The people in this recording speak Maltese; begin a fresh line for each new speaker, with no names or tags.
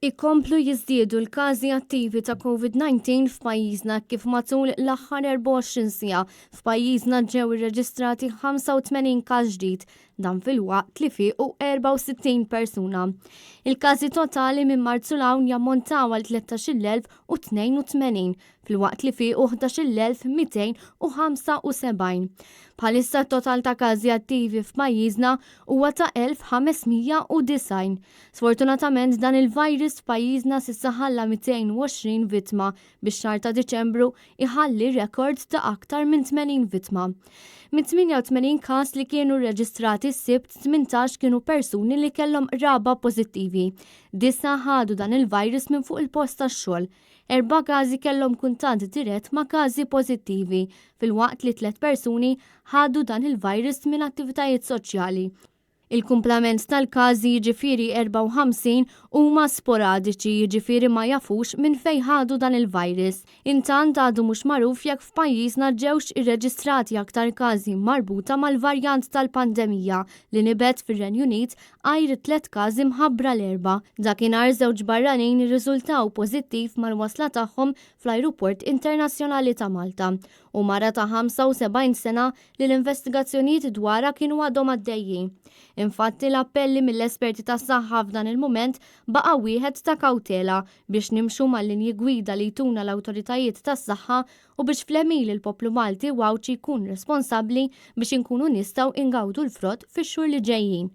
Ikomplu jiżdiedu l-każi attivi ta' Covid-19 f'pajjiżna kif matul l-aħħar 24 siegħa f'pajjiżna ġew irreġistrati 85 każ ġdid, dan filwaqt li fiequ 64 persuna. Il-każi totali minn Marzu 'l hawn jammontaw għal 13,082 filwaqt li fiequ 11,275. Bħalissa t-total ta' każi attivi f'pajjiżna huwa ta' 1,590. Sfortunatament dan il-virus f'pajjiżna s'issa ħalla 220 vittma bix-xahar ta' Diċembru iħalli rekord ta' aktar minn 80 vittma. Minn 88 każ li kienu rreġistrati s-Sibt, 18 kienu persuni li kellhom qraba pożittivi. Disa' ħadu dan il-virus minn fuq il-post tax-xogħol. Erba' każi kellhom kuntatt dirett ma' każi pożittivi, filwaqt li tliet persuni ħadu dan il-virus minn attivitajiet soċjali. Il-kumplament tal-każi jiġifieri 54 huma sporadiċi jiġifieri ma jafux minn fejn ħadu dan il-virus. Intant għadu mhux magħruf jekk f'pajjiżna ġewx irreġistrati aktar każi marbuta mal-varjant tal-pandemija li nibet fir-Renju Unit għajr it-tliet każi mħabbra l-Erbgħa. Dakinhar żewġ barranin irriżultaw pożittiv mal-wasla tagħhom fl-Ajruport Internazzjonali ta' Malta u mara ta' 75 sena li l-investigazzjonijiet dwarha kienu għadhom għaddejjin. Infatti l-appelli mill-esperti tas-saħħa f'dan il-mument baqa' wieħed ta' kawtela biex nimxu mal-linji gwida li jtuna l-awtoritajiet tas-saħħa u biex fl-għemil il-poplu Malti u Għawdxi jkun responsabbli biex inkunu nistgħu ingawdu l-frott fix-xhur li ġejjin.